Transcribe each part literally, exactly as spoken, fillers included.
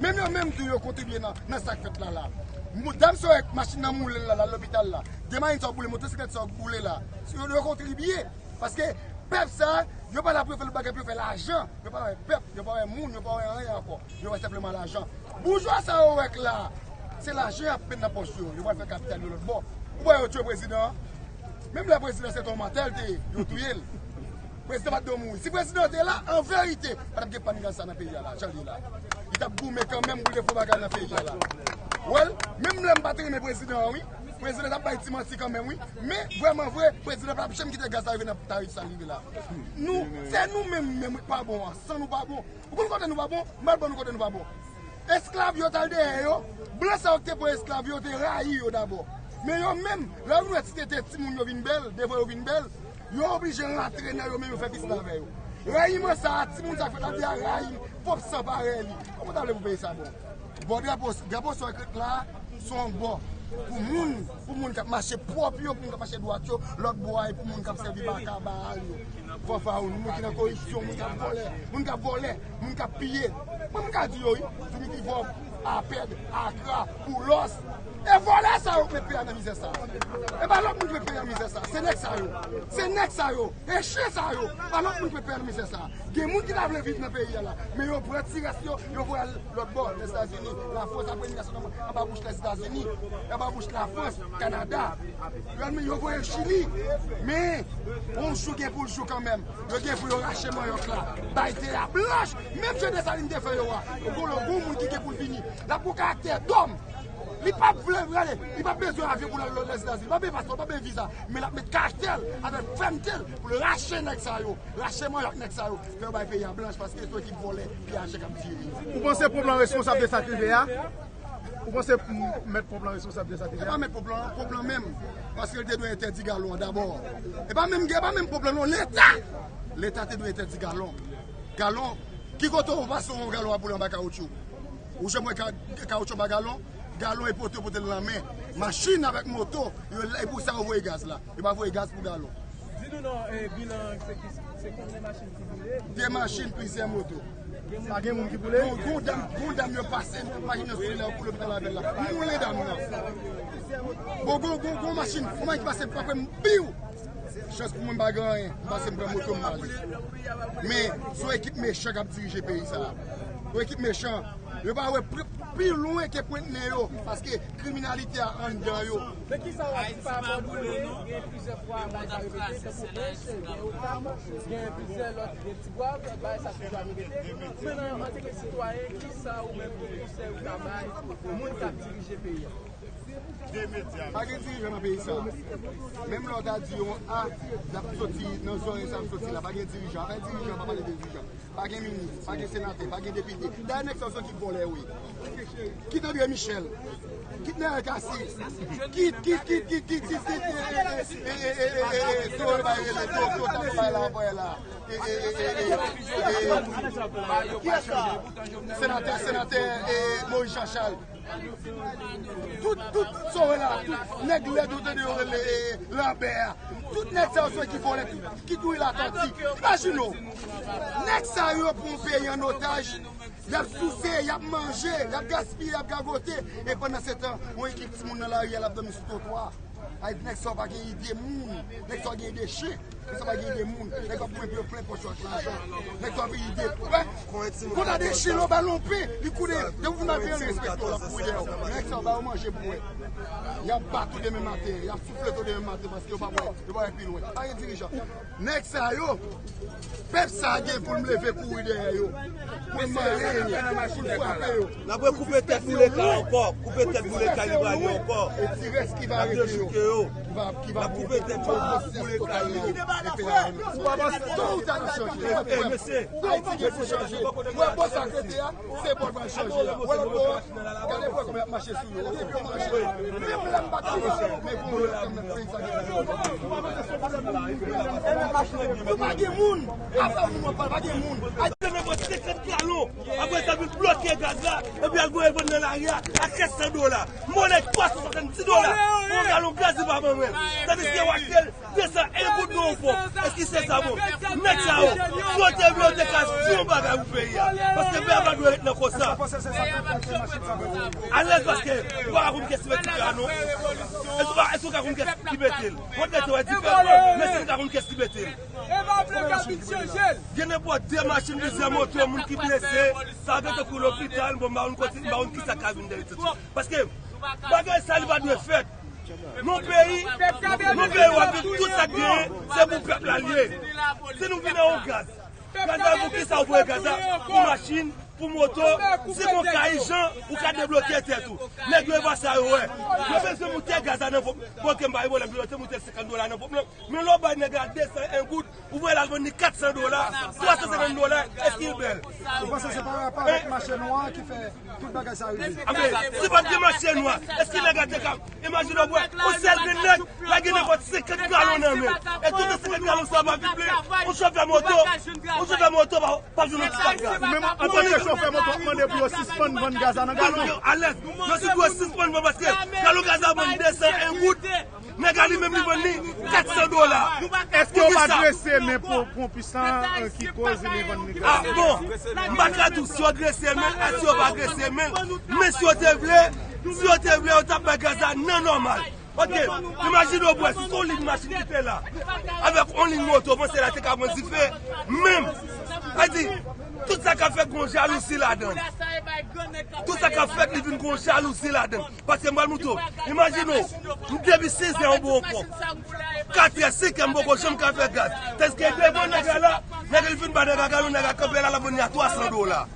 Menm yo menm tou yo kontribye nan, nan sa k fèt la la. Mo-, dam sa w wè machin nan moule l la, la lopital la. Demain sa w boule, motosiklèt sa w boule la. Yo, yo kontribye. Paske pèp sa, yo pa la pou yo fè lòt bagay, pou yo fè lajan. Yo pa wè pèp, yo pa wè moun, yo pa wè anyen ankò. Yo wè senpleman lajan. Boujwa sa yo wè k la, se lajan y ap met nan pòch yo. Yo pral fè kapital yo lòt bò. Ou wè yo tchwe prezidan an? Menm lè prezidan se t on mantè l te ye, yo touye l. Prezidan pa t dwe mouri. Si prezidan te la, an verite, pa t ap gen pàn gaz sa nan peyi a la, jan l ye la. Li t ap goumen kanmenm pou l te fè bagay nan peyi a la. Well, menm lè m pa t renmen prezidan an, wi. Prezidan t ap bay ti manti kanmenm, wi. Men, vrèman vre, prezidan pa t ap janm kite gaz la rive nan tarif sa l rive la. Nou, se nou menm, menm ki pa bon an. San nou pa bon. Ou konn kote nou pa bon? M al ban nou kote nou pa bon. Esklav yo t al dèyè yo. Blan sa yo ki te pran esklav yo te rayi yo dabò. Men yo menm, lè yo vin wè ti tete timoun yo vin bèl, devan yo vin bèl, yo oblije rantre nan yo menm, yo fè fistèl avè yo. Rayiman sa a, timoun sa k fèt la deja rayi l, pwòp san parèy li. Kòman w ta vle pou peyi sa bon? Bò drapo, drapo sa w wè k la, se yon bò pou moun, pou moun k ap mache pwòp yo, pou moun k ap mache dwat yo, lòt bò a e pou moun k ap sèvi baka, baal yo. Fanfaron, moun ki nan koripsyon, moun k ap vòlè, moun k ap vòlè, moun k ap piye. Mwen, m ka di yo, wi, Dimitri Vorbe, Apèd, Akra, Boulos. E vòlè sa yo k met peyi a nan mizè sa. E pa lòt moun ki met peyi a nan mizè sa. Se nèg sa yo. Se nèg sa yo. E chen sa yo. Pa lòt moun ki met peyi a nan mizè sa. Gen moun ki ta vle viv nan peyi a la. Men yo pran ti rès yo, yo voye al lòt bò, Lèzetazini, Lafrans, apre imigrasyon nan anba bouch Lèzetazini, anba bouch Lafrans, Kanada. Yo, men yo voye l Chili. Men, yon jou gen pou l jou kanmenm. Yo gen pou yo rache manyòk la. Bay tè a blanch. Menm jan Desalin te fè yo a. Gon lòt, gon moun ki gen pou l vini. L ap gon karaktè dòm. Li p ap vle, gade, li p ap bezwen avyon pou l al Lèzetazini. Li p ap bezwen paspò, li p ap bezwen viza. Men l ap met karaktè l, avèk fèmte l, pou l rache nèg sa yo. Rache manyòk nèg sa yo. Fè yo bay peyi a blanch paske se yon ekip vòlè, piyajè k ap diri. Ou panse pèp lan responsab de sa k rive a? Ou panse m-, mèt pèp lan responsab de sa k rive a? E pa mèt pèp lan, pèp lan menm. Paske l te dwe entèdi galon an dabò. E pa menm, e pa menm pèp lan non, Leta! Leta te dwe entèdi galon. Galon, ki kote w pase yon galon ap boule anba kawotchou? Ou janm wè ka-, kawotchou anba galon? Galon e pote, pote l nan men. Machin avèk moto, yo, e pou sa yo voye gaz la. Yo pa voye gaz pou galon. Di nou non, eh, bilan, se ki, se konbyen machin ki boule? De machin, plizyè moto. Pa gen moun ki boule? Gon, gon dam, gon dam yo pase, machin nan sou lè pou lopital avè l la. Moule dam nan. Bon, gon, gon, gon machin, gon machin ki pase, pa fè m biw. Chans pou mwen, m pa gen anyen. M pase, m pran moto, m ale. Men, se yon ekip mechan k ap dirije peyi sa a. Yon ekip mechan. Yo pa wè pri-, pi lwen ke pwent nen yo, paske kriminalite a anndan yo. Men kisa w ap di pa rapò nou konnen gen plizyè fwa bagay sa repete, tankou Ench, gen Okap, gen plizyè lòt, gen Tigwav, bagay sa toujou ap repete. Men nan, antanke sitwayen, kisa ou menm, ki konsèy ou ka bay moun k ap dirije peyi a? Pa gen dirijan nan peyi sa. Menm lè w ta di yon A, l ap soti nan zòrèy sa ap soti la. Pa gen dirijan. Apre dirijan, pa pale de dirijan. Pa gen minis, pa gen senatè, pa gen depite. Dayè nèg sa yo se ki vòlè yo ye. Kit André Michel, kit Neel Cassy, kit, kit, kit, kit, kit, kit, eh, eh, eh, eh, eh, eh, eh, Toro bay rele, Toro, Toro ta bay la, bay la. Eh, eh, eh, eh, eh, eh, eh, kiyès la? Senatè, senatè, eh, Moïse Jean Charles. Tout, tout, sa w wè la, tout nèg lèd ou tande yo rele, eh, Lambert. Tout nèg sa yo se ki vòlè, ki, ki touye Latortue. Imajine w. Nèg sa yo pran yon peyi an otaj. Y ap souse, y ap manje, y ap gaspiye, y ap gagote. E pandan se tan, yon ekip timoun nan lari a, l ap dòmi sou twotwa. Ay, nèg sa yo pa gen ide moun. Nèg sa yo gen ide chen. Nèg sa yo pa gen ide moun. Nèg yo ap goumen pou yo plen pòch yo ak lajan. Nèg sa yo ap ide. Wè, konn gade chen yo ba lonpe. Li koule. Depi w vin nan peyi, yo respekte w, l ap kouri dèyè w. Nèg sa yo ba yo manje pou wè. Y ap bat ou demen maten. Y ap souflete w demen maten paske yo pa wè, yo pa wè pi lwen. Pa gen dirijan. Nèg sa yo, pèp sa a gen pou l leve kouri dèyè yo, pou l manyen yo, pou l frape yo. N ap koupe tèt boule ka ankò, koupe tèt boule ka Librani ankò. E ti rès ki va rete yo, ki va, ki va koupe tèt yo, boule ka yo. Ou pa panse tò ou ta ap chanje? Ayiti gen pou chanje. Ou wè bò sa k rete a? Se bò l pral chanje a. Wè lòt bò a? Gade bò kòman y ap mache sou yo. Depi yo mache, menm lè m pa ta mache, men pou yo lòt kanmenm, peyi sa gen. Yo pa gen moun. Afè moun w ap pale, pa gen moun. Ay, se menm mwen, se Senkant galon. Apre sa, vin bloke gaz la, epi al voye vann nan lari a, a katsan dola. Mwen, twa san swasanndis dola pou yon galon gaz li pa ban mwen. Tandiske w achte l de san en goud nan yon ponp. Èske se sa bon? Nèg sa yo, si yo te vle, yo te ka di yon bagay pou peyi a. Paske peyi a pa dwe ret nan konsa. Alèz paske ou pa ka konn kiyès ki mete tifè a non. Èske ou pa, èske ou ka konn kiyès ki mete l? Mwen te wè tifè a, men si nou ka konn kiyès ki mete l. Gen nenpòt de machin, plizyè moto, moun ki blese, sa gen tankou lopital, bon, m pa konn kote, m pa konn kisa k ka vin dèyè tout. Paske bagay sa li pa dwe fèt. Nou peyi, nou peyi w ap viv tout sa k genyen, se pou pèp la l ye. Si nou vin an yon gaz, gaz la pou kisa ou voye gaz la? Pou machin, pou moto, si gon ka ijan, ou ka debloke tèt ou. Nèg yo e pa sa yo wè. Yo bezwen moute gaz la nan ponp. Bon, ke m pa gen pwoblèm, yo te moute senkant dola nan ponp lan. Men lè w bay nèg la de san en goud, ou voye l al vann li katsan dola, twa san senkant dola, èske l bèl? Ou panse se pa rapò avèk mache nwa ki fè tout bagay sa rive? Anben, si pa t gen mache nwa, èske nèg la te ka, imajine w bwè, yon sèl grenn nèg, la gen nenpòt senkant galon nan men l. E tout senkant galon sa yo pa vin plen, yon chofè moto, yon chofè moto pa, pa jwenn yon ti gaz. Ou menm, antanke chofè moto, w ap mande pou yo sispann vann gaz la nan galon. Alèz, yo si dwe sispann vann paske galon gaz la vann de san en goud. Nèg la li menm li vann li katsan dola. Èske yo pa drese men pou ponpis lan ki koz li vann li? Ah bon, m pa ka di w si yo drese men l, si yo pa drese men l. Men si yo te vle, si yo te vle, yo t ap bay gaz la nan nòmal. Ok, imajine w bwè, si se yon liy machin ki te la, avèk yon liy moto, panse la te ka pran dife, menm, sa di, tout sa k ap fèt gon jalouzi ladan l. Tout sa k ap fèt, li vin gon jalouzi ladan l. Paske m pral montre w. Imajine w, m depi sizè yon bon pòp. Katrè, senkè, m poko janm ka fè gaz. Tèske devan nèg la la, nèg li fin ba nèg la galon, nèg la kanpe la, l ap vann li a twa san dola.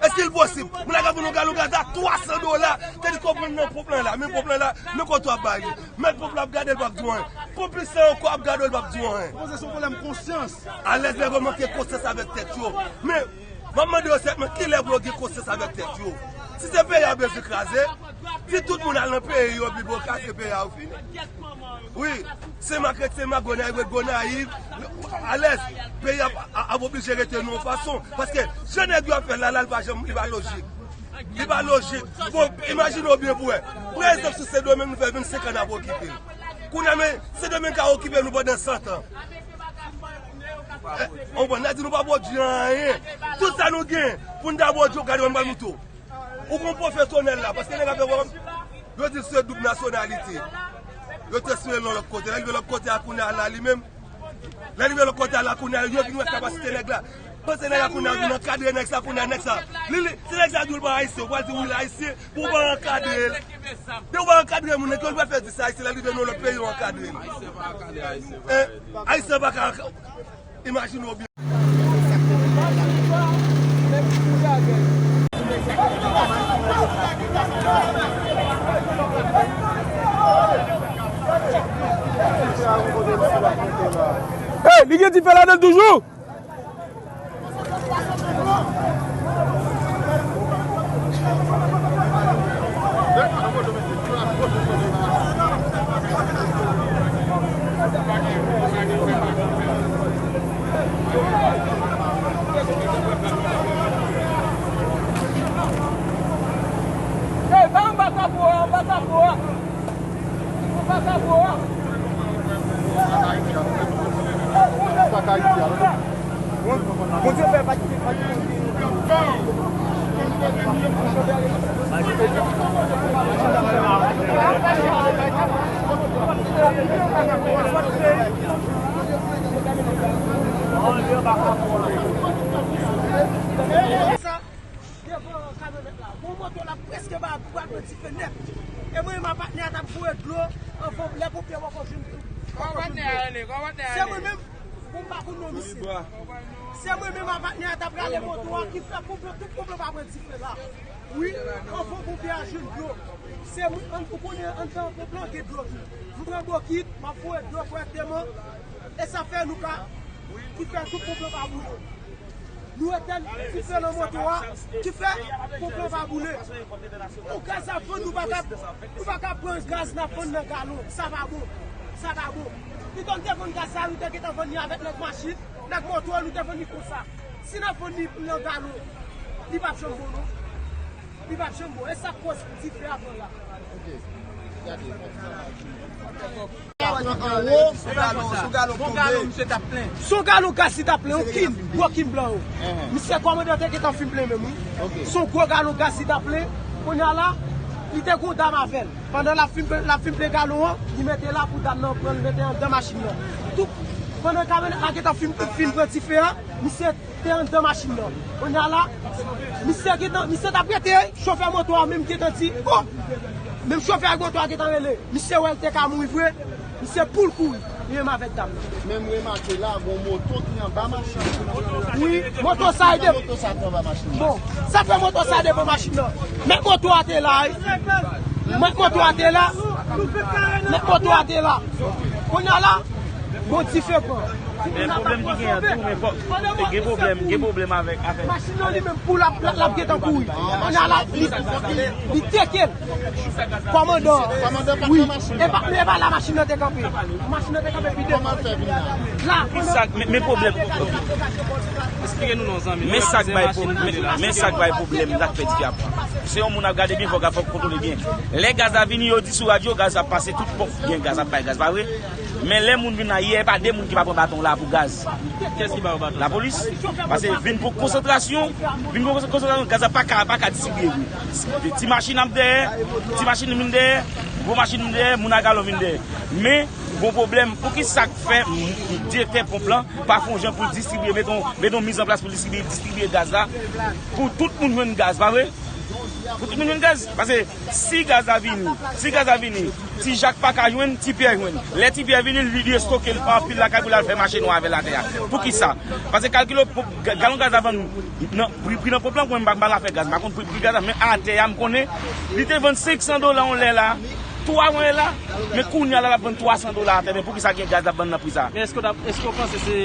Èske l posib? Moun la ka vann yon galon gaz a twa san dola. Tèske w pran nan ponp lan la, men ponp lan la, men kote w ap ba li. Mèt ponp la ap gade l, p ap di w anyen. Ponpis lan ankò ap gade w, l p ap di w anyen. Poze se yon pwoblèm konsyans. Alèz nèg yo manke konsyans avèk tèt yo. Men, m ap mande yo sèlman kilè pou yo gen konsyans avèk tèt yo. Si se peyi a bezwen kraze, di tout moun al nan peyi yo, epi pou yo kraze peyi a, yo fini. Wi, Senmak ret Senmak, Gonayiv ret Gonayiv. Alèz, peyi a ap, ap oblije rete nan yon fason. Paske jan nèg yo ap fè l la, la, li pa janm, li pa lojik. Li pa lojik. Bon, imajine w byen pou wè. Pran egzanp sou Sendomeng, nou fè vennsenk an n ap okipe l. Kounye a, men, Sendomeng ka okipe nou pandan san tan. Eh, on bon, n a di nou pa pwodui anyen. Tout sa nou gen pou n ta pwodui, gade, mwen pral montre w. Ou gon pwofesyonèl la, paske nèg ap fè wòm, yo di l se doub nasyonalite. Yo te sou l yon lòt kote. Lè l rive lòt kote a, kounye a la, li menm, lè l rive lòt kote a la, kounye a, yo vin wè kapasite nèg la. Panse nèg la kounye a vin ankadre nèg sa, kounye a nèg sa. Li, li, si nèg sa di w l pa ayisyen, ou pral di wi l ayisyen, pou w pa ankadre l. Depi w pa ankadre moun, nèg yo l pa fè di sa ayisyen, lè l rive nan lòt peyi, yo ankadre l. Eh, ayisyen pa ka anka-, imajine w byen. Hey, li gen dife ladan l toujou? Hey, ba m ba kapo a, ba kapo a. Sa ka Ayiti a, non? Bondye fè pa kite, pa kite. Sa, devan kamyonèt la. Bon, moto la prèske ba, ba, ba dife nèt. E mwen, ma patnè a t ap voye dlo anvan lè ponpye poko jwenn. Kòman patnè a rele? Kòman patnè a rele? Se mwen menm, bon, m pa konn non misye. Se mwen menm a patnè a t ap rale moto a ki fè konplo, tout konplo pa pran dife la. Wi, anvan ponpye a jwenn dlo. Se mwen, an, ou konnen anndan konplo gen dlo tou. M pran bokit, m ap voye dlo kòrèkteman. E sa fè nou ka, ki fè tout konplo pa boule. Nou etèn dife nan moto a, ki fè konplo pa boule. Pou gaz ap vann, nou pa ka, nou pa ka pran gaz n ap vann nan galon. Sa pa bon. Sa pa bon. Pito n te vann gaz la, nou te gentan vann li avèk nèg machin, nèg moto, nou te vann li konsa. Si n ap vann li nan galon, li p ap janm bon non. Li p ap janm bon. E sa k koz dife a pran la. Ok. Gade. Sou galon, sou galon, sou galon, misye t ap plen. Sou galon gaz li t ap plen, yon kin, gwo kin blan yo. Misye kòmandan te gentan fin plen menm, wi. Ok. Sou gwo galon gaz li t ap plen. Kounye a la, li te gon dam avè l. Pandan l ap fin, l ap fin plen galon an, li mete la pou dam nan pran l mete anndan machin nan. Tout, pandan kamyonèt la gentan fin, fin pran dife a, misye te anndan machin nan. Kounye a la, misye gentan, misye t ap rete, chofè moto a menm gentan di, o! Menm chofè moto a gentan rele. Misye wè l te ka mouri vre. Misye pou l kouri. Li menm avèk dam nan. Men m remake la, gon moto ki anba machin nan. Wi, moto sa e de. Moto sa ki anba machin nan. Bon, sa fè moto sa devan machin nan. Mèt moto a te la, wi. Mèt moto a te la. Mèt moto a te la. Kounye a la, gon dife pran. Men pwoblèm ki gen an tou, men fò, gen pwoblèm, gen pwoblèm avèk, avèk. Machin nan li menm pou l ap, l ap gentan kouri. Kounye a la, li, li teke l. Kòmandan. Kòmandan pa t nan machin nan. Wi. E pa, e pa la machin nan te kanpe. Machin nan te kanpe pi devan. Kòman l fè vin la? La, pandan. Sa, men, men pwoblèm. Eksplike nou non, zanmi. Men sa k bay pwoblèm, men, men sa k bay pwoblèm, sa k fè dife a pran. Se yon moun ap gade byen, fò gaz, fò kontwole byen. Lè gaz la vini, yo di sou radyo, gaz ap pase tout pòt, gen gaz ap bay gaz, pa vre? Men lè moun vin la, yè, e pa de moun ki pa pran baton la pou gaz. Kiyès ki ba yo baton? Lapolis. Paske vin pou konsantrasyon, vin pou konsantrasyon, gaz la pa ka, pa ka distribiye vre. Ti machin ap dèyè, ti machin vin dèyè, gwo machin vin dèyè, moun a galon vin dèyè. Men, gon pwoblèm, poukisa k fè m, m, direktè ponp lan pa fè yon jan pou l distribiye, mete yon, mete yon mizanplas pou l distribiye, distribiye gaz la, pou tout moun jwenn gaz, pa vre? Pou tout moun jwenn gaz. Paske si gaz la vini, si gaz la vini, Ti Jak pa ka jwenn, Ti Pyè jwenn. Lè Ti Pyè vini, li, li estoke l anpil lakay pou l al fè mache nwa avè l atè a. Poukisa? Paske kalkile, ga-, galon gaz la vann nan pri, pri nan ponp lan, mwen m pa, m pa nan afè gaz, m pa konn pri, pri gaz la, men atè a m konnen, li te vann senk san dola yon lè la, twa mwen la, men kounye a la l ap vann twa san dola atè, men poukisa gen gaz l ap vann nan pri sa? Men èske w ta, èske w panse se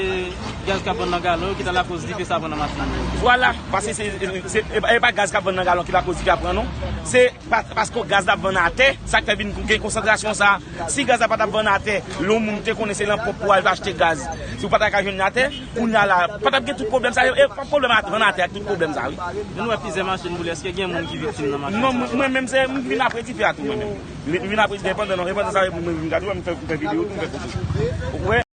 gaz k ap vann nan galon yo ki ta lakoz dife sa pran nan machin yo? Vwala, paske se, se, se, e pa, e pa gaz k ap vann nan galon ki lakoz dife a pran non. Se pa, paske gaz la ap vann atè, sa k fè vin gen konsantrasyon sa. Si gaz la pa t ap vann atè, lè yon moun te konnen se nan ponp pou al achte gaz, si w pa ta ka jwenn atè, kounye a la, pa t ap gen tout pwoblèm sa yo. E pa pwoblèm a vann atè ak tout pwoblèm sa, wi. Nou wè plizyè machin boule, èske gen moun ki viktim nan machin sa? Non, mwen, mwen menm, se, m vin apre dife a tou, mwen menm. M vin apre dife, pandan non, e pandan sa, mwen vin gade, m fè, m fè videyo, m fè foto. Ou wè?